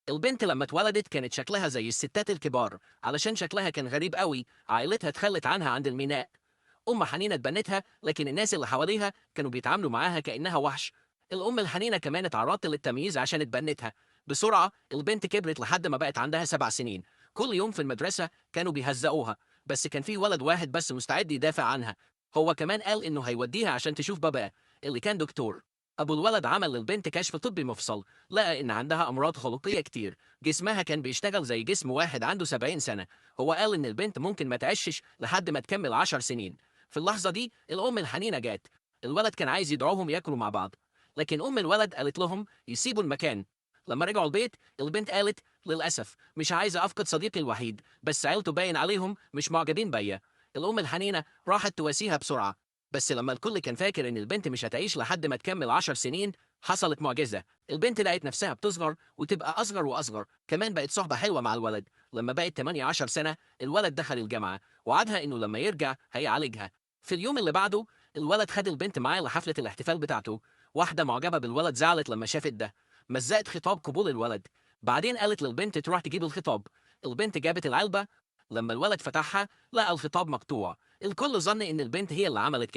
البنت لما اتولدت كانت شكلها زي الستات الكبار، علشان شكلها كان غريب قوي. عائلتها اتخلت عنها عند الميناء. أم حنينة اتبنتها، لكن الناس اللي حواليها كانوا بيتعاملوا معاها كأنها وحش. الأم الحنينة كمان اتعرضت للتمييز عشان اتبنتها. بسرعة البنت كبرت لحد ما بقت عندها 7 سنين. كل يوم في المدرسة كانوا بيهزقوها، بس كان في ولد واحد بس مستعد يدافع عنها. هو كمان قال إنه هيوديها عشان تشوف باباه اللي كان دكتور. أبو الولد عمل للبنت كشف طبي مفصل، لقى إن عندها أمراض خلقية كتير. جسمها كان بيشتغل زي جسم واحد عنده 70 سنة. هو قال إن البنت ممكن ما تعيشش لحد ما تكمل 10 سنين. في اللحظة دي الأم الحنينة جات. الولد كان عايز يدعوهم ياكلوا مع بعض، لكن أم الولد قالت لهم يسيبوا المكان. لما رجعوا البيت البنت قالت: للأسف مش عايزة أفقد صديقي الوحيد، بس عيلته باين عليهم مش معجبين بيا. الأم الحنينة راحت تواسيها بسرعة، بس لما الكل كان فاكر إن البنت مش هتعيش لحد ما تكمل 10 سنين حصلت معجزة. البنت لقت نفسها بتصغر وتبقى أصغر وأصغر. كمان بقت صحبة حلوة مع الولد. لما بقت 18 سنة الولد دخل الجامعة، وعدها إنه لما يرجع هيعالجها. في اليوم اللي بعده الولد خد البنت معاه لحفلة الاحتفال بتاعته. واحدة معجبة بالولد زعلت لما شافت ده، مزقت خطاب قبول الولد. بعدين قالت للبنت تروح تجيب الخطاب. البنت جابت العلبة. لما الولد فتحها لقى الخطاب مقطوع. الكل ظن إن البنت هي اللي عملت كده.